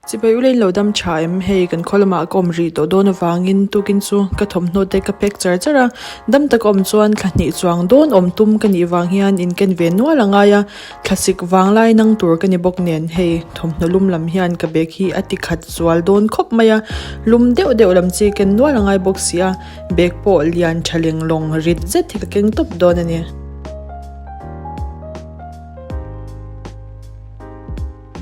Chibai ula in lo dam tha em? Hei kan khaw lamah ka awm rih tawh dawn avangin tukin chu ka thawmhnaw te ka pack char char a, dam taka awm chuan thla hnih chuang dawn awm tum ka nih vang hian in ken ve nual a ngai a, thlasik vanglai nang tur ka ni bawk nen hei thawmhnaw lum lam hian ka bag hi a ti khat zual dawn khawp mai a, lum deuh deuh lam chi ken nual a ngai bawk si a, bag pawh lian tha leng lawng rit zet hi ka keng tawp dawn a ni.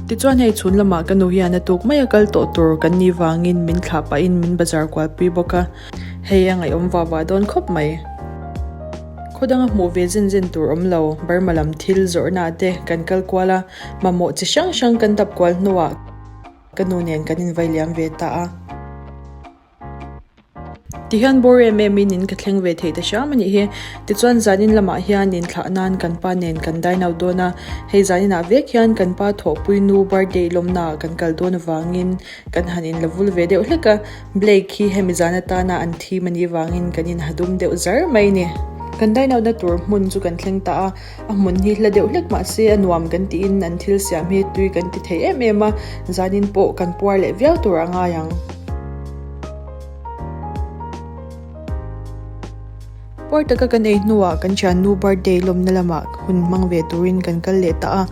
Tichuan hei chhun lamah ka nu hian a tuk mai a kal tawh tur kan nih vangin min thlah pahin min bazar kual pui bawk a, hei a ngaihawm vah vah dawn khawp mai. Khaw danga hmuh ve zen zen tur awm lo, Burma lam thil zawrhna te kan kal kual a, mamawh chi hrang hrang kan dap kual hnuah ka nu nen kan invai liam ve ta a. Tihian bawr em em in in ka thleng ve thei ta hram a nih hi. Tichuan zanin lamah hian inthlah nan kan pa nen kan dine out dawn a, hei zaninah vek hian kan pa thawhpui nu birthday lawmnaah kan kal dawn avangin kan han inla vul ve deuh hlek a, Blake hi hemi zan atana an thim a nih vangin kan inha dum deuh zar mai a ni. Kan dine out na tur hmun chu kan thleng ta a, a hmun hi hla deuh hlek mahse a nuam kan tiin an thil siam hi tui kan ti thei em em a, zanin pawh kan puar leh viau tur a ngai ang. Puar taka kan ei hnuah kan thiannu birthday lawmna lamah hun hmang ve turin kan kal leh ta a.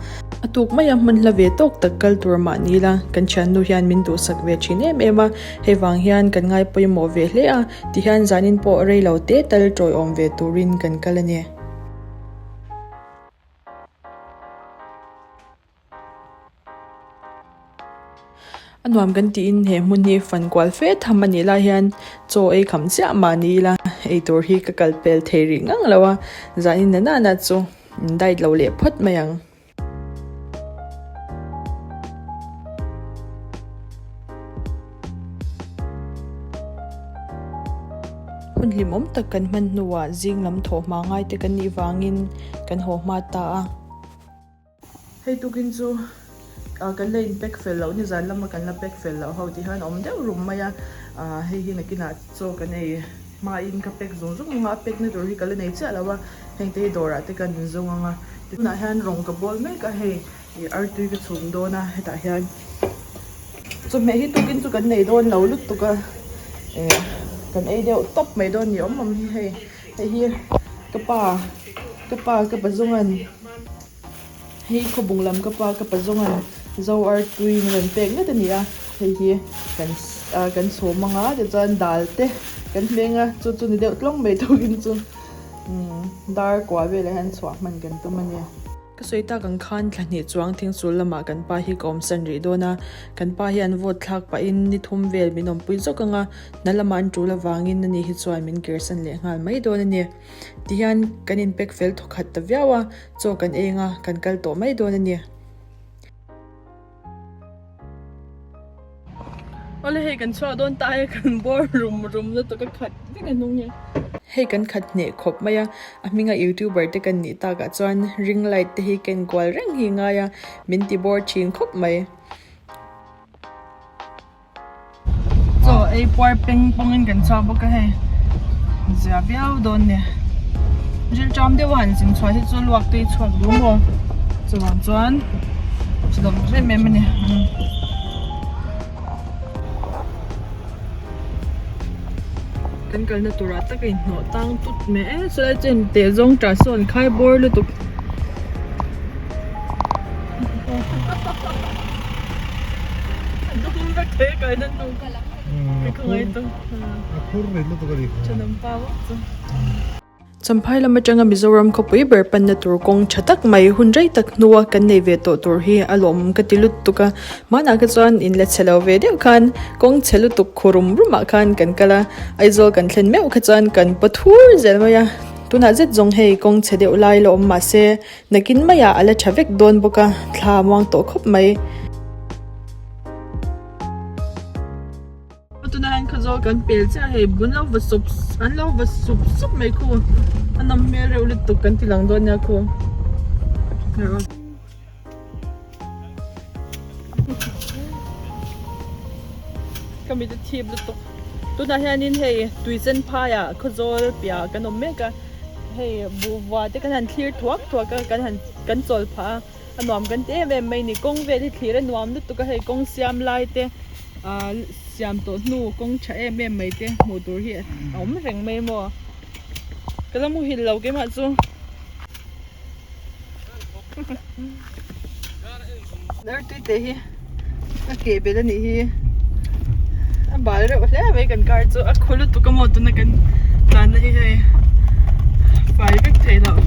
A tuk maia hmun hla ve tawk tak kal tur mah ni ila, kan thiannu hian min duhsak ve thin em em a, hei vang hian kan ngai pawimawh ve hle a, tihian zanin pawh rei lo te tal tawiawm ve turin kan kal a ni. A nuam kan tiin he hmun hi fan kual fe tham a nih lai hian chaw ei kham chiah mah ni ila eitur hi ka kal pel thei rih ngang lo a, zanin na nana chu in diet lo leh phawt mai ang. Hun hlimawm tak kan hman hnuah zing lam thawh hma ngai te kan nih vangin kan haw hma ta a. Hei tukin chu kan la in pack fel loh nizan lama kan la pack fel loh ho tih hian a awm deuh rum mai a, hei hi nakinah chaw kan ei hmain ka pack zung zung ang a, a pack na tur hi ka la nei chiah lo a, heng te hi dawrah te kan inzawng ang a, tunah hian rawng ka bawl mek a hei ih artui ka chhum dawn a hetah hian chawhmeh hi tukin chu kan nei dawn lo lutuk a, eh kan ei deuh tawp mai dawn ni awm awm hi hei hei hi ka pa ka pa ka pazawnga'n. Hei khawbung lam ka pa ka pazawnga'n zo artui min rawn pek ngat a ni a, hei hi kan ah kan chhawm ang a tichuan dal te kan hmeng a chu chu ni deuh tlawng mai tukin chu umm dar kua velah hian chhuah hman kan tum a ni. Ka sawi tak ang khan thla hnih chuang thingsul lamah kan pa hi ka awmsan rih dawn a, kan pa hian vote thlak pahin ni thum vel min awmpui zawk ang a, hna lamah an tul avangin ani hi chuan min kirsan leh nghal mai dawn a ni. Tihian kan in pack fel thawkhat ta viau a, chaw kan eng a, kan kal tawh mai dawn a ni. Awle hei kan chhuak dawn ta e, kan bawr rum rum lutuk a khat vek a hnung hi. Hei kan khat hneh khawp mai a, a hminga youtuber te kan nih takah chuan ring light te hi ken kual reng hi ngai a, min ti bawr thin khawp mai. Chaw ei puar peng pawngin kan chhuak bawk a hei zia viau dawn nia rilṭam deuh a han zin chhuah hi chu luak te hi chhuak duh maw chuvang chuan chudawm em em a ni. Kan kalna turah tak a inhnawh tang tut mai e chulai chu inteh zawng tah sawn khai bawr lutuk. Champhai lam atanga Mizoram khawpui ber panna tur kawng tha tak mai hun rei tak hnua kan nei ve tawh tur hi a lawmawm ka ti lutuk a, hmanah kha chuan in la chhe lo ve deuh khan kawng chhe lutuk khu rum rumah khan kan kal a, Aizawl kan thlen meuh kha chuan kan paw thur zel mai a, tunah zet zawng hei kawng chhe deuh lai la awm mahse Nakin maiah a la tha vek dawn bawk a, thla a muang tawh khawp mai. Tunah hian khawzawl kan pel chiah hei bun lo va sup an lo va sup sup mai khu a nawm hmel reuh lutuk kan ti lang dawn nia khu. Ka mit a thip lutuk tunah hianin hei tuichen phaiah khawzawl piahah kan awm mek a hei buhvua te kan han thlir thuak thuak a kan han kan chawl phah a. A nuam kan ti em em mai ni. Kawng vel hi thlir a nuam lutuk a hei kawng siam lai te ah siam tawh hnu kawng tha em em mai te hmuh tur hi a awm reng mai maw. Ka la muhil lo keimah chu. Dartui te hi a keh belh a nih hi a bal reuh hle mai kan car chu a khaw lutuk a maw tuna kan tlanna hi hei fai vek theih loh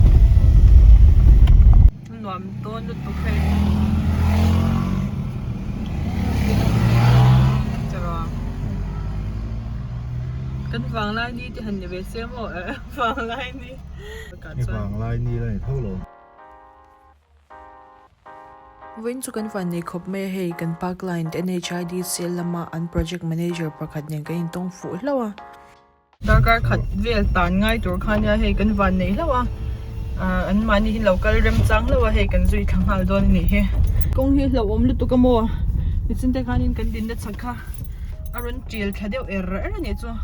a nuam dawn lutuk hei kan vanglai ni te han ni ve se maw vanglai ni. Vanglai ni la ni tho lo. Vawiin chu kan van nei khawp mai a hei kan pa client NHIDCL lama an project manager pakhat nen kan intawng fuh hlauh a. Darkar khat vel tan ngai tur kha nia hei kan van nei hlauh a ah an mahni hi lo kal rem chang hlauh a hei kan zui thla nghal dawn a nih hi. Kawng hi hlauhawm lutuk a maw nichin te khanin kan dinna chhak kha a rawn ṭil thla deuh er er a nih chu a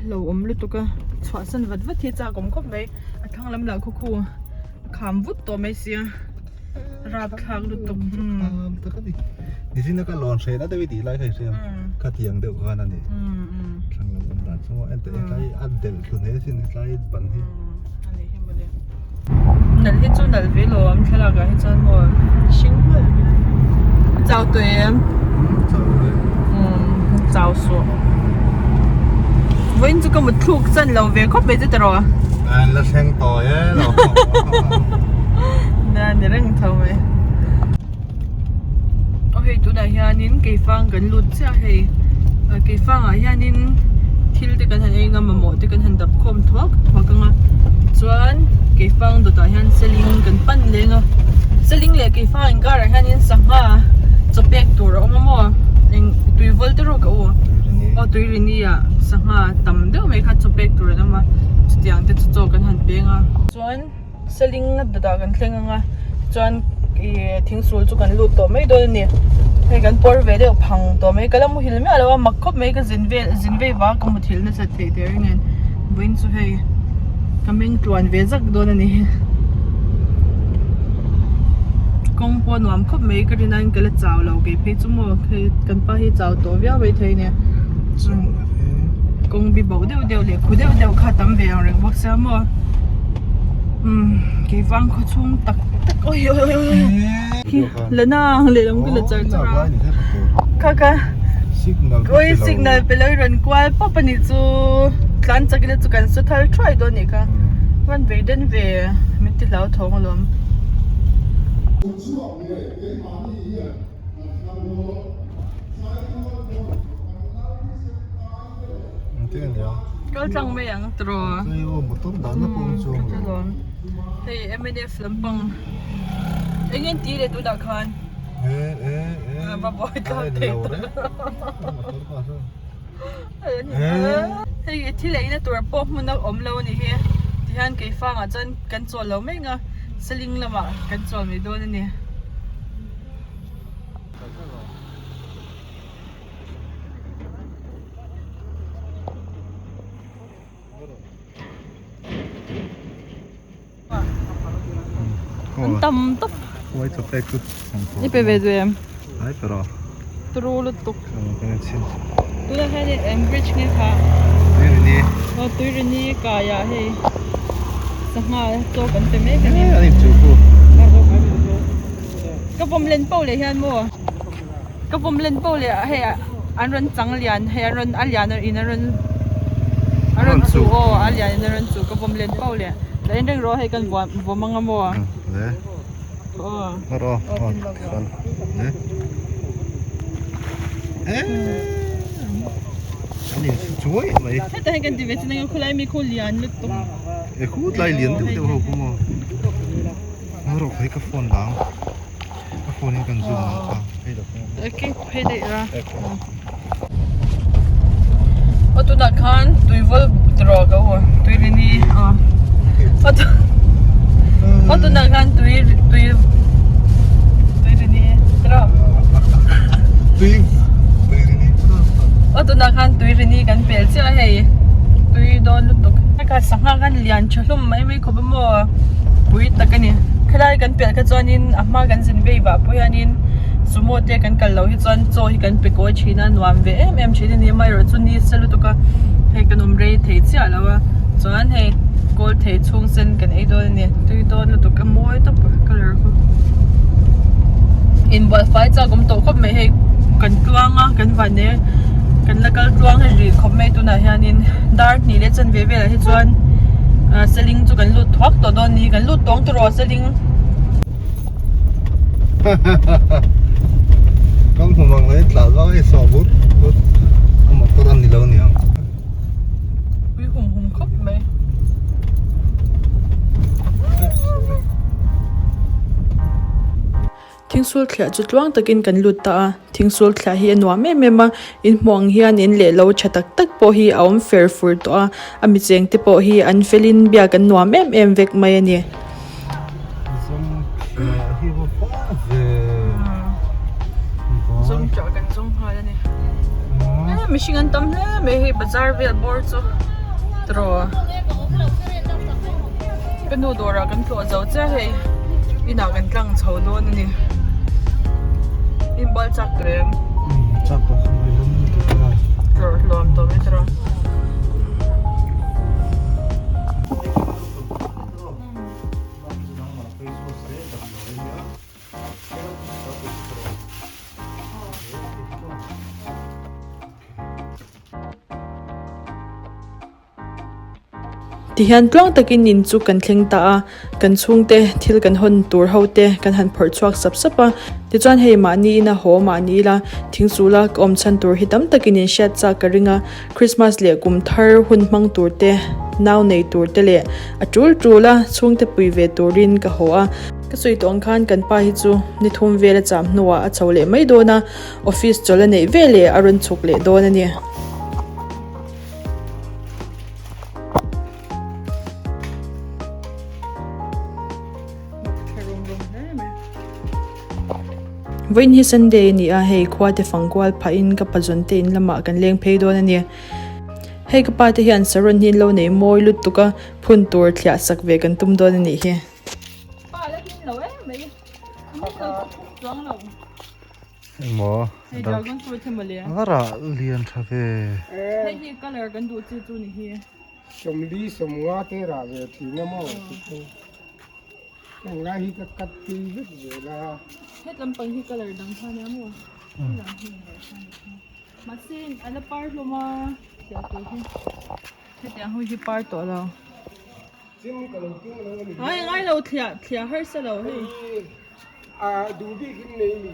hlauhawm lutuk a chhuahsan vat vat hi a chak awm khawp mai a thlang lam lah khaw khu. A kham vut tawh mai sia rapthlak lutuk kham tak a ni nichin a ka lawn hreh na deuh i tih lai kha i hria khatiang deuh khan a ni thlang lam awm dan chu enteh hetlai a delh thlu hle sin hetlai ban hi a ni hi mawle nalh hi chu nalh ve lo am thlalak ah hi chuan maw hring hmel chau tawh em chau ve chau suh vawiin chu ka mut thluk chan lo ve khawp mai che tiraw an la thleng tawi e lo na ni reng tho mai aw hei tunah hianin keifang kan lut chiah hei keifangah hianin thil te kan han ei anga mamawh te kan han dap khawm thuak thuak anga tichuan keifang dawtah hian seling kan pan leng a seling leh keifang inkarah hianin sangha chaw pek tur a awm a maw eng tui vawl te rawh ka u aw tui rini ah sangha tam deuh mai kha chaw pek tur an awm a chutiang te chu chaw kan han peng a chuan Seling na dawtah kan thleng ang a tichuan ih thingsul chu kan lut tawh mai dawn a ni hei kan pawr ve deuh phang tawh mai ka la muhil miah lo a mak khawp mai ka zin vel zin vei vang ka muthilh nasat theih teh reng nen vawiin chu hei ka meng tluan ve zak dawn a ni kawng pawh a nuam khawp mai ka rin aiin ka la chau lo kei phei chu maw hei kan pa hi chau tawh viau mai thei a nia kawng bi bauh deuh deuh leh khu deuh deuh kha tam ve ang reng bawk sia maw. Umm keivang khaw chhung tak tak oi oi oi oi khi la nang leh lam ka la char char a kha kha oi signal pe lo i rawn kual pawp a nih chu tlan chak ila chu kan su thar thuai dawn a nih kha van vei den ve min ti hlau thawng alawm. Kal tlang mai ang tiraw hei mnf lampang eng nge an tih leh tunah khan va buai tlang thei ta hei thil eina tur pawh hmun a awm lo a nih hi tihian keifangah chuan kan chawl lo mai ang a seling lamah kan chawl mai dawn a ni. An tam tawp. Huai chaw pek chu I pe ve duh em? Ai pe rawh. Turu lutuk. Tunah hian eng bridge nge kha? Tuirini. Aw Tuirini kaiah hei sangha chaw kan pe mek a ni. An inchuh khu. Ka vawm len poh leh hian maw? Ka vawm len poh leh hei an rawn chang lian hei an rawn a lian in a rawn a rawn chuh aw a lian in a rawn chuh ka vawm len poh leh la en reng rawh hei kan vuam vawm anga maw le aw rawh aw le an in chuai mai hetah hian kan ti ve chin anga khawlai mi khaw lian lutuk e khu tlai lian deuh deuh ho khu maw rawh hei ka phone dang. Ka phone in kan zoom ang kha hei lo Okay, phei daih ra. Aw tunah khan tuivawl tiraw ka u tuirini aw aw tu aw tunah khan tui tui tuirini tiraw tui tuirini aw tunah khan tuirini kan pel chiah a hei tui dawn lutuk hei kha sangha khan lian tha hlawm mai mai khawp a maw pui tak a ni. Khilai kan pelh kha chuanin a hma kan zin vei vah pawh hianin sumo te kan kal loh hi chuan chaw hi kan pe kawi thin a nuam ve em em thin a ni amaherawh chu ni se lutuk a hei kan awm rei thei chiah lo a chuan hei kawl thei chhung sen kan ei dawn a ni tui dawn lutuk a mawi tawp a colour khu inbual fai chak awm tawh khawp mai hei kan tluang a kan van e kan la kal tluang hei rih khawp mai tunah hianin dar hnih leh chanve velah hi chuan ah seling chu kan lut thuak tawh dawn a ni kan lut tawng tawh rawh seling. Kawng hmu mang leh tla zawk hei saw but but a motor a ni lo niang. Pui hum hum khawp mai. Thingsul thliah chu tluang takin kan lut ta a, thingsul thliah hi a nuam em em a, in hmuh ang hian in leh lo tha tak tak pawh hi a awm fer fur tawh a, a mi cheng te pawh hi an felin biak an nuam em em vek mai a ni. Zawng thliah kan zawng nghal a ni. Mihring an tam hle mai hei bazar vel bawr chu tiraw. Ka nu dawrah kan tlawh zo chiah hei inah kan tlang chho dawn a ni inbual chak tawh em chak tawh khawp mai lum lutuk a tlawrh hlawm tawh mai tawh Tihian tluang takin in chu kan thleng ta a, kan chhungte thil kan hawn tur ho te kan han phawrh chhuak sap sap a. Tichuan hei mahni ina haw mahni ila thingchula ka awm chhan tur hi tam takin in hriat chak ka ring a, Christmas leh kum thar hun hmang tur te, nau nei tur te leh a tul tul a chhungte pui ve turin ka haw a. Ka sawi tawh ang khan kan pa hi chu ni thum vel a cham hnuah a chho leh mai dawn a, office chawlh a neih veleh a rawn chhuk leh dawn a ni. Vawiin hi Sunday a ni a, hei khua te fang kual phah in ka pazawn te in lamah kan leng phei dawn a ni. Hei ka pa te hian saron hi an lo nei mawi lutuk a, phun tur thliah sak ve kan tum dawn a nih hi. Pa la hlim lo em mai, a hlim lo chu chuang lo. Emaw Hei dragon fruit hi mawle. A rah lian tha ve. Hei hi colour kan duh chi chu ni hi. Sawmli sawmnga te rah ve thin a maw ti chu. Heng lai hi ka cut pui vek zel a. Het lampang hi colour dang kha nia maw. Mahse a la par hlawm a tiah tur hi. Hetiang ho hi par tawh lo. Chim ka lo tum lo a ni. Ngai ngai lo thliah thliah harsa lo hei. A duh bik in nei mi.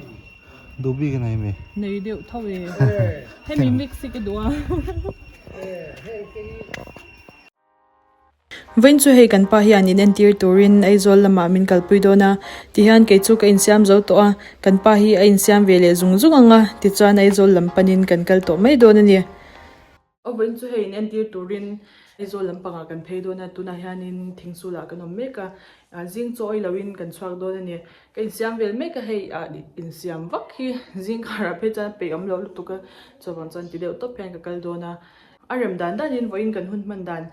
Duh bik in nei mi. Nei deuh tho e. Hemi mix hi ka duh a. Vawiin chu hei kan pa hian in entir turin Aizawl lamah min kalpui dawn a, tihian kei chu ka insiam zo tawh a, kan pa hi a insiam ve leh zung zung ang a, tichuan Aizawl lam panin kan kal tawh mai dawn a ni. Aw vawiin chu hei in entir turin Aizawl lampangah kan phei dawn a, tunah hianin thingsulah kan awm mek a, zing chaw awih loin kan chhuak dawn a ni. Ka insiam vel mek a, hei ah insiam vak hi zing karah phei chuan a peih awm loh lutuk a, chuvang chuan ti deuh tawp hian ka kal dawn a. A rem dan danin vawiin kan hun hman dan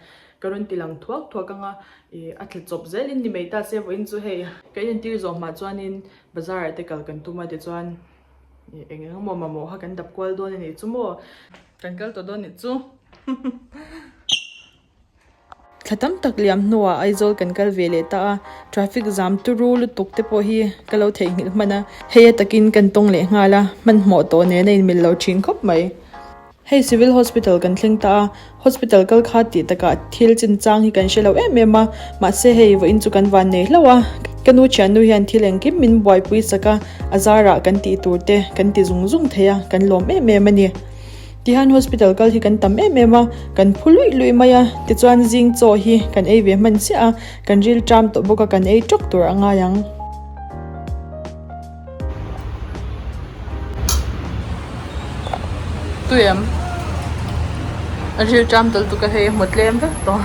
ka rawn ti lang thuak thuak ang a, ih a tla chawp zelin ni mai ta se vawiin chu hei ka inentir zawh hma chuanin bazar ah te kal kan tum a tichuan eng eng emaw mamawh kha kan dap kual dawn a nih chu maw. Kan kal tawh dawn nih chu. Thla tam tak liam hnuah Aizawl kan kal ve leh ta a, traffic zam turu lutuk te pawh hi ka lo theihnghilh hman a, hei a takin kan tawng leh nghal a, hmanhmawh tawh nen a inmil lo thin khawp mai. Hei Civil Hospital kan thleng ta a, Hospital kal kha tih takah thil chinchang hi kan hre lo em em a, mahse hei vawiin chu kan van nei hlauh a, ka nu thiannu hian thil engkim min buaipui sak a, a zarah kan tih tur te kan ti zung zung thei a, kan lawm em em a ni. Tihian hospital kal hi kan tam em em a, kan phu luih luih mai a, tichuan zing chaw hi kan ei ve hman chiah a, kan ril ṭam tawh bawk a, kan ei ṭawk tur a ngai ang. Tui em? A ril ṭam tal tuk a hei a hmu tlem vek tawh.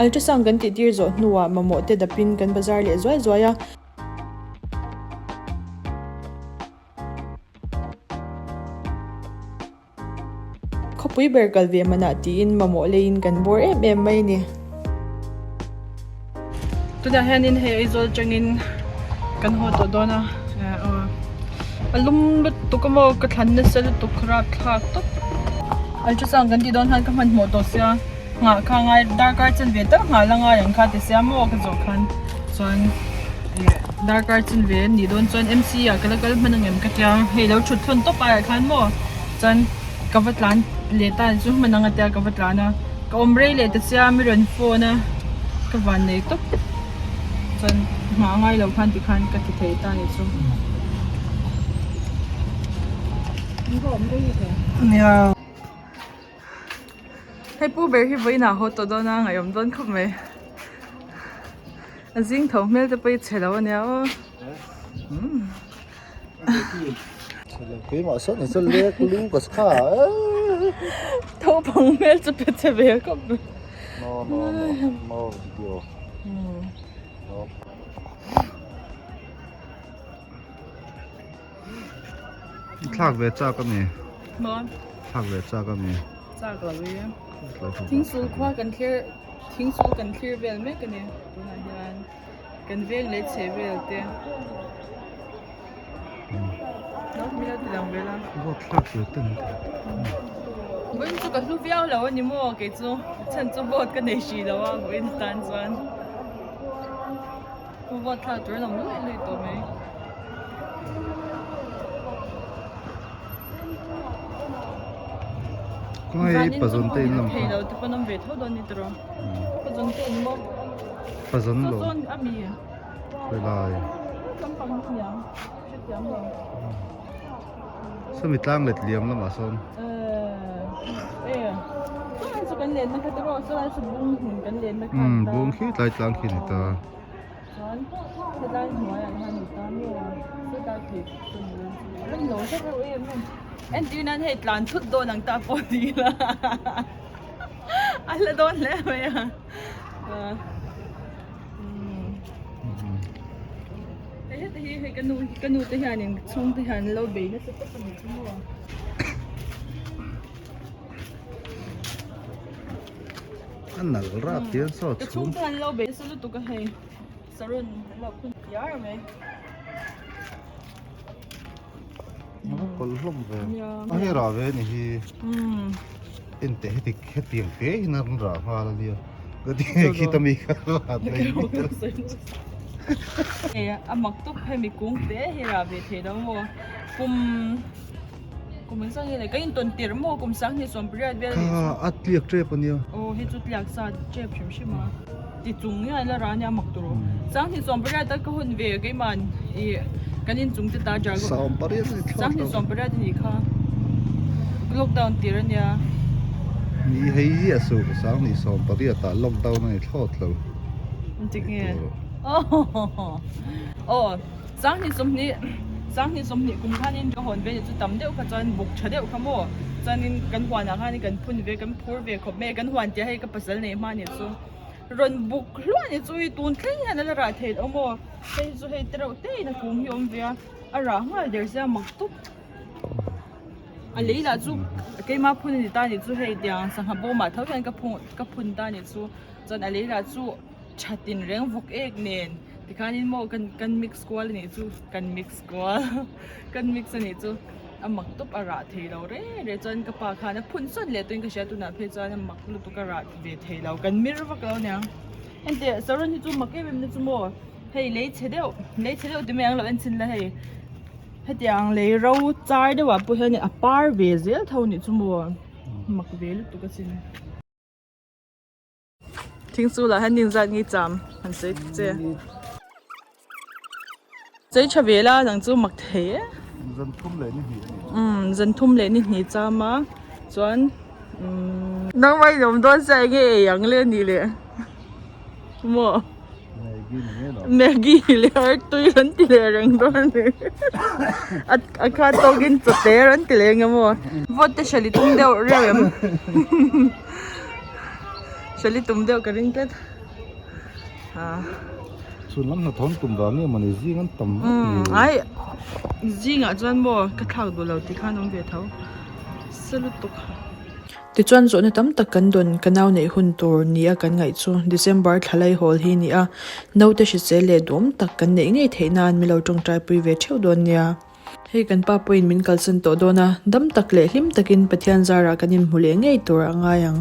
Ultrasound kan tih tir zawh hnuah mamawh te dapin kan bazar leh zuai zuai a. Pui ber kal ve manah tiin mamawh leiin kan bawr em em mai a ni. Tunah hianin hei Aizawl atangin kan haw tawh dawn a, a lum lutuk a maw ka thlan nasa lutuk rapthlak tawp. Ultrasound kan tih dawn khan ka hmanhmawh tawh sia nghah kha ngai darkar chanve tal nghah la ngai ang kha ti sia maw ka zawh khan chuan ih darkar chanve a nih dawn chuan M C ah ka la kal hman ang em ka tia hei lo thut thlawn tawp aiah khan maw chuan. Ka va tlan leh ta chu hman anga tia ka va tlan a, ka awm rei leh ta sia mi rawn phone a, ka van nei tawp chuan nghah a ngai lo khan tikhan ka ti thei ta ni chu. Hei pu ber hi vawiinah haw tawh dawn a ngaihawm dawn khawp mai, a zing tho hmel te pawh hi chhe lo a nia aw. Keimah sawn hi chu lek lu ka kha Tho pang hmel chu pe che ve khawp mai. No no no no video. No. Thlak ve chak ami. Mo. Thlak ve chak ami. Chak lo e. Thingsul khua kan thlir thingsul kan thlir vel mek ani tunah hian. Kan veng leh chhe vel te. Naupang ila ti lang vel a. Vote thlak tur te an ti. Vawiin chu ka hlu viau lo a ni maw kei chu chhan chu vote ka nei hrih lo a vawiin atan chuan vote thlak tur an awm luih luih tawh mai. Khawngaih pazun te in lam kha. Thei lo te pawn awm ve tho dawn ni tiraw. Pazun te in maw. Pazun lo. Saw sawn a mi. Khawi lai. Lampang hniang hrethiam lo. Sawmi tlang let liam lamah sawn. Eh eh chuan chu kan lenna kha tiraw chuan chu bung hmun kan lenna kha Umm bung khi tlai tlang khi ni ta. Chuan helai hnuaiah hian ni ta maw sawtlai phei chu ni dawn chu a rem lo hlek reuh em em. Entir nan hei tlan thut dawn ang ta pawh ni ila a hla dawn hle mai a. Hei heti hi hei ka nu ka nu te hianin chhung te hian lo bei nasa tawp a ni chu maw. A nalh rap tiang saw chhung. Ka chhung te hian lo bei nasa lutuk a hei saron an lo phun piar mai. Kawlh hlawm ve. A hei rah ve ni hi. Ente heti hetiang te hian an rah nghal a nia. Ka ti nge khi ta mi kha rah mai. A mak tawp hemi kung te hi rah ve thei lo maw. Kum kum an sang nge le ka intawn tirh maw kum sanghnih sawmpariat vel Kha a tliak tep a nia. Aw hei chu tliak sa tep hrim hrim a. Ti chung nge la ra nia mak tur sanghnih sawmpariat a ka hawn ve keiman ih kan inchung te ta jargon Sawmpariat a ni thlawt sanghnih sawmpariat a nih kha lockdown tir a nia. Ni hei ziah suh sanghnih sawmpariat ah lockdown a ni thlawt lo. Engtik nge aw Sanghnih sawmhnih Sanghnih sawmhnih kum khanin ka hawn ve ni chu tam deuh kha chuan buk tha deuh kha maw chuanin kan huanah khanin kan phun ve kan phur ve khawp mai a kan huan tia hei ka pasal nei hma ni chu rawn buk hluah ni chu hei tun thleng hian a la rah theih loh maw hei chu hei te reuh te in a kung hi a awm ve a a rah nghal der sia mak tawp a lei lah chu keima phun a ni ta ni chu hei tiang sangha bawmah tho hian ka phun ka phun ta ni chu chuan a lei lah chu. Tha tin reng vawk ek nen tikhanin maw kan kan mix kual anih chu kan mix kual kan mix anih chu a mak tawp a rah thei lo reng reng chuan ka pa khan a phun sawn leh tuin ka hria tunah phei chuan a mak lutuk a rah ve thei lo kan mir vak lo aniang henteh saron hi chu mak em em na chu maw hei lei chhe deuh lei chhe deuh ti mai ang lo en chhin la hei hetiang lei ro char deuh ah pawh hian a par ve zel tho anih chu maw mak ve lutuk asin. Thing chu lah hian nin zat nge cham han sawi ta che. Chei tha ve la nang chu mak thei e. Zan thum leh ni hnih a ni. Umm zan thum leh ni hnih cham a chuan umm nangmah in awm dawn sia enge ei ang le nih le maw. Maggie ni ngei lo. Maggie leh artui rawn ti leh reng dawn a ni. A kha tawkin chawte rawn ti leh eng emaw. Vote te hralh i tum deuh reuh em. Hralh i tum deuh ka ring tlat. Chhun lam hnathawng tum vang nge mawni zing an tam vak ni. Ai zingah chuan maw ka thlak duh lo tih khan awm ve tho. Sa lutuk. Tichuan zawhna tam tak kan dawn ka nau neih hun tur ni a kan ngaih chu December thla lai hawl hi ni a, naute hrisel leh duhawm tak kan neih ngei theih nan min lo tawngtai pui ve theuh dawn nia. Hei kan pa pawhin min kalsan tawh dawn a, dam tak leh hlim takin Pathian zarah kan inhmu leh ngei tur a ngai ang.